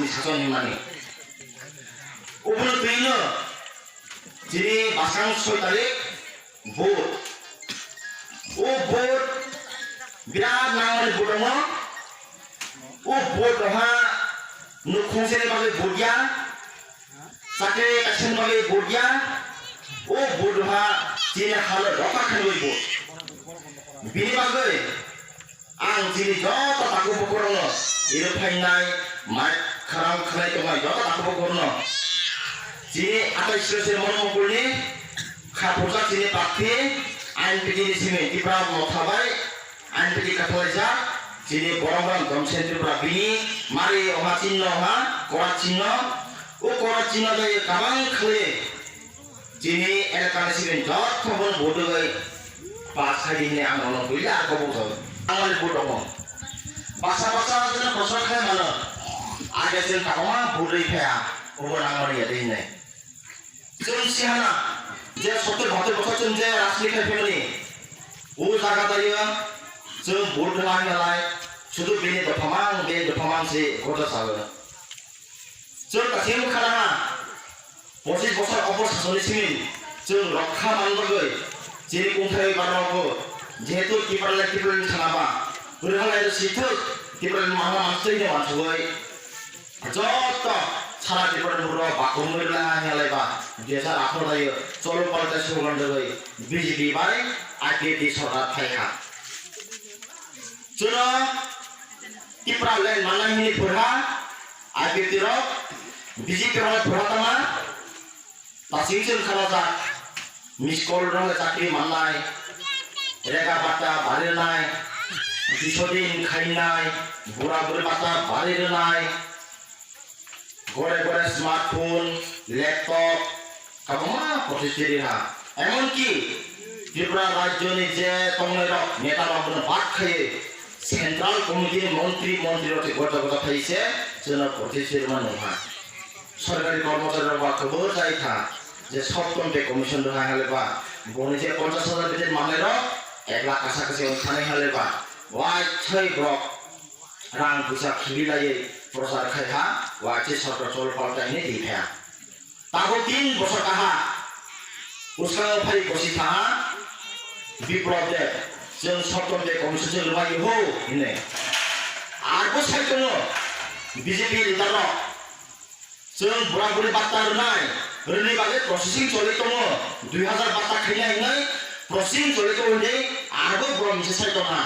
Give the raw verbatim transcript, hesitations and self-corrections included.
ni sason hwnmani. Obono twino chini bwskang soi tarik vote. O vote birat nangmani vote tongo. O vote roha nukhung seni bagwi vote ya, chakri kaisa ni bagwi vote ya. O vote roha chini halo rokha khanwi vote. Bini bagwi ang chini joto takhuk bukhurokno, iro phainai, mic khwnang khwnai tongnai joto takhuk bukhurokno, chini atai siro siro mono mungkulni kha phurjak chini prarthi, I N P T ni simi Tipra Motha bai I N P T kathalaijak, chini borok ram Jomsen Tripura bini mari oha chinno oha, kora chinno, o kora chinno dai kabang khwlwi chini elakani simi joto bono vote rwgwi pass khai di hwnwi ang nono buila ar kobok jago. Ang ani vote tongo. Baksa baksa jeno prosar khai mano. Age chwng tabangma vote rwi phaiya, obo nangmani ya de hwnwi. Chwng sihana je sottor bahattor bosor chwng je rajniti khai phaimani, o jaga dayo chwng vote rwna hinalai, sudu bini dophamang, bini dophamang se gota sago. Chwng kathim khana ha, pochis bosor opor sasoni simi chwng rokha man bagwi chini kungthai barokgo jehetu Tipralai Tipralani thana ba, rwhalai rw sithwk Tipralani mangma mansitwi no wansugwi. Joto sara Tripura ni buro bakung mui lai ha hinlai ba, dui hajar atharo dai cholo palta slogan rwgwi B J P bai I P F T sorkar phai ha. Chwno Tipra land manna hini phurha I P F T rok B J P rok phurha tama. Tasing chwng kharajak, miss call rok chakri mannai, rega bata bari rwnai, disodin khainai, bura buri bata bari rwnai, gore gore smartphone, laptop, kabangma portitiri ha. Emonki Tripura rajyoni je tongnai rok neta rok bono bad khaiwi central committee ni montri montri rok se gota gota phai se chwngno portitiri ma nung ha. Sorkari kormochari rok ba khobor chai kha je Saptam Pay Commission rwha hale ba boni je ponchash hajar beton mannai rok ek lakh kasa kasa wng thani hale ba waithai borok rang puisa khibi laiwi prochar khai ha, waithai sorkar cholo paltai hinwi twi kha. Tabuk tin bosor kaha bwskango phai bosi thaha Biplab Deb, chwng Saptam Pay Commission se rwmai ho hinwi. Arbo sai tongo B J P leader rok. Chwng bura buri batta rwnai, rwnai bagwi processing choli tongo, dui hajar batta khainai hinwi processing choli tongo hinwi arbo borok misa sai tongkha.